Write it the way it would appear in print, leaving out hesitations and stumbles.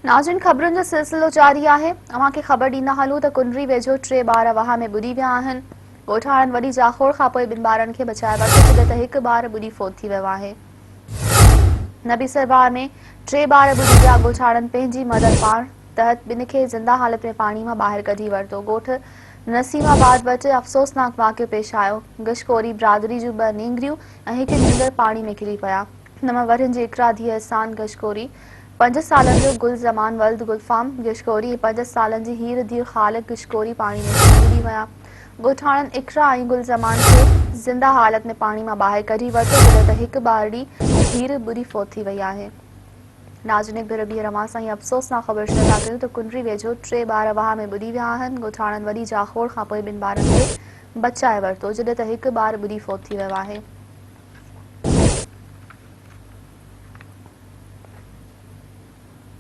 ناظرين خبرن جو سلسلو جاري آهي اوهان کي خبر ڏيندا هلون ته ڪنري ويجهو ٽي ٻار واهه ۾ ٻڏي ويا آهن ڳوٺاڻن وڏي جاکوڙ کانپوء ٻن ٻارن کي بچائي ورتو جڏهن ته هڪ ٻار ٻڏي فوت ٿي ويو آهي نبي سربار ۾ ٽي ٻار ٻڏي ويا ڳوٺاڻن پنهنجي مدد پاڻ تحت ٻن کي زنده حالت ۾ پاڻي مان ٻاهر ڪڍي ورتو ڳوٺ نسيم آباد وٽ افسوسناڪ واقعو پيش آيو گشڪوري برادري جون ٻه نينگريون ۽ هڪ نينگر پاڻي ۾ ڪري پيا نون ورهين جي اقرا ڌيء احسان گشڪوري، پنج سالن جو گل زمان ولد گلفام گشڪوري ۽ پنج سالن جي هير ڌيء خالق گشڪوري پاڻي ۾ ڪري ٻڏي ويا. ڳوٺاڻن اقرا ۽ گل زمان کي زنده حالت ۾ پاڻي مان ٻاهر ڪڍي ورتو جڏهن ته هڪ ٻارڙي هير ٻڏي فوت ٿي وئي آهي. ناظرين هڪ ڀيرو ٻيهر اوهان سان هي افسوسناڪ خبر شيئر ٿا ڪيون ته ڪنري ويجهو ٽي ٻار واهه ۾ ٻڏي ويا آهن، ڳوٺاڻن وڏي جاکوڙ کانپوء ٻن ٻارن کي بچائي ورتو جڏهن ته هڪ ٻار ٻڏي فوت ٿي ويو آهي.